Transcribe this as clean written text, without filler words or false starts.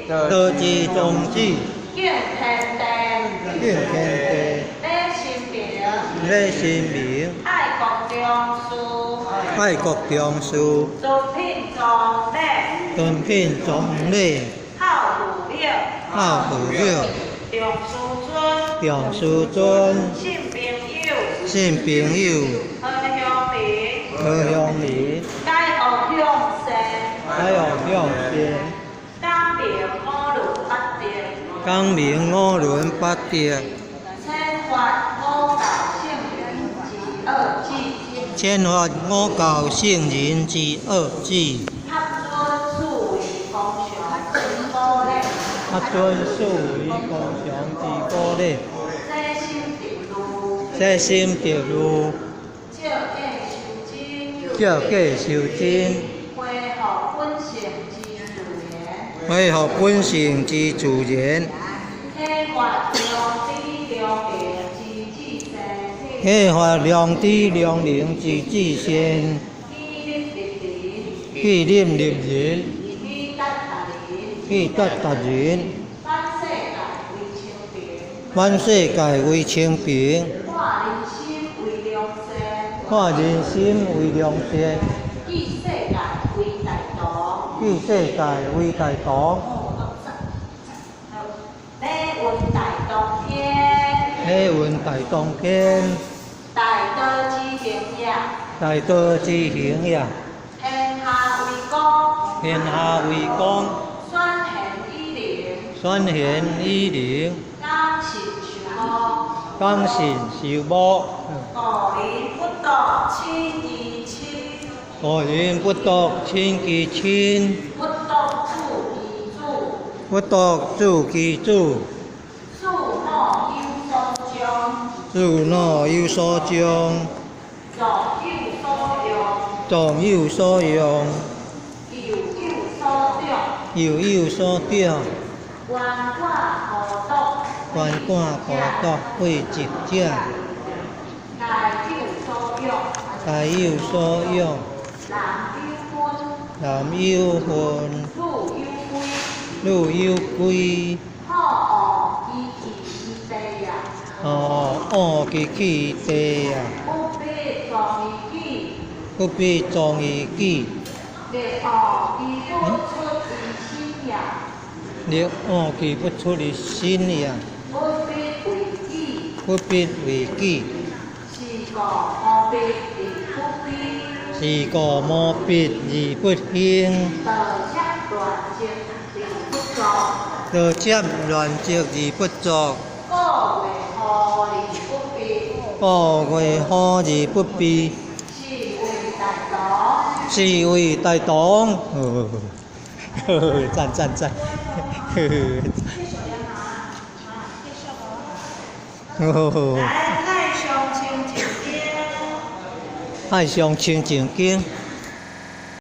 道之宗旨，敬天地，敬天地，禮神明，禮神明，愛國重視，愛國重視，尊品莊禮，尊品莊禮，孝父母，孝父母，重師尊，重師尊，信朋友，信朋友，和鄉鄰，和鄉鄰，解惡向善，解惡向善，講明五倫八德，講明五倫八德，譴罰五教聖人之惡志，譴罰五教聖人之惡志，恺遵四維公常之古禮，恺遵四維公常之古禮，洗心滌慮，洗心滌慮，照見修真，照見修真，恢復本性之自然，恢復本性之自然，啟發良知良能之至善，啟發良知良能之至善，以理立人，以理立人，以德達人，以德達人，反世界為清平，反世界為清平，看人心為良善，看人心為良善，記世界為大同，記世界為大同，禮運大同天，禮運大同天，大道之行也，大道之行也，天下為公，天下為公，選賢與能，選賢與能，講信守諾，講信守諾，古人不獨親其親，古人不獨親其親，不獨子其子，不獨子其子，子若有所長，子若有所長，壯有所用，壯有所用，幼有所長，幼有所長，懸桿孤獨，懸桿孤獨貴一者，皆有所養，皆有所養。男有分，男有分，女有規，女有規，好惡其去其地也，好惡其去地啊，不必壯於己，不必壯於己，力惡其不出於身也，力惡其不出於身也，不必為己，不必為己，是故無必而不卑，是故無必而不興，道接亂積而不作，道接亂積而不作，古月雨而不避，古月雨而不避，是謂大同。是謂大同。呵呵，讚讚讚，呵呵，來，太上清淨經，太上清淨經。